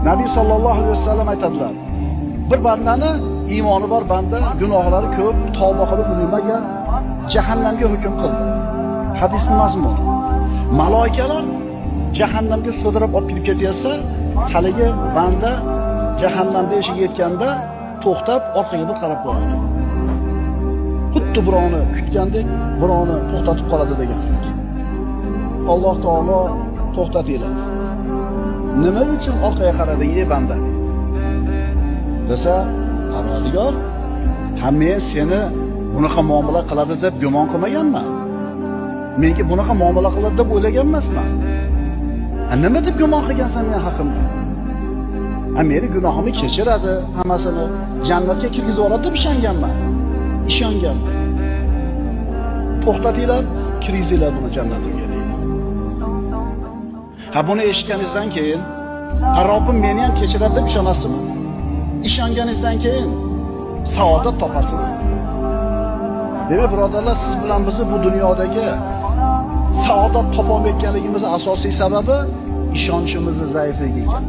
Nabiy sallallohu alayhi vasallam aytadilar: bir bandani iymoni bor banda, gunohlari ko'p, tavba qilib ulgurmagan, jahannamga hukm qildi. Hadisning mazmuni: maloikalar jahannamga sudrab olib kirib ketyapsa, haligi banda jahannamda eshigiga yetganda to'xtab orqaga bir qarab qo'yar ekan. Xuddi birovni kutgandek, birovni to'xtatib qoladi degandek. Alloh taolo to'xtatinglar. Nima uchun orqaga qarading ey banda deydi. Desa, Parvardigor, ha men seni bunaqa muomala qiladi deb gumon qilmaganman. Menga bunaqa muomala qiladi deb o'ylagan emasman. Ha nima deb gumon qilgansan men haqimda? Ha meni gunohimni kechiradi, hammasini jannatga kirgizib yuboradi deb ishonganman. Ishonganman. To'xtatinglar, kirgizinglar buni jannatimga deydi. Ha buni eshitganingizdan keyin, ha Robbim meni ham kechiradi deb ishonasizmi? Ishonganingizdan keyin saodat topasizmi? Demak, birodarlar, siz bilan bizni bu dunyodagi saodat topolmayotganligimizning asosiy sababi ishonchimizning zaifligi ekan.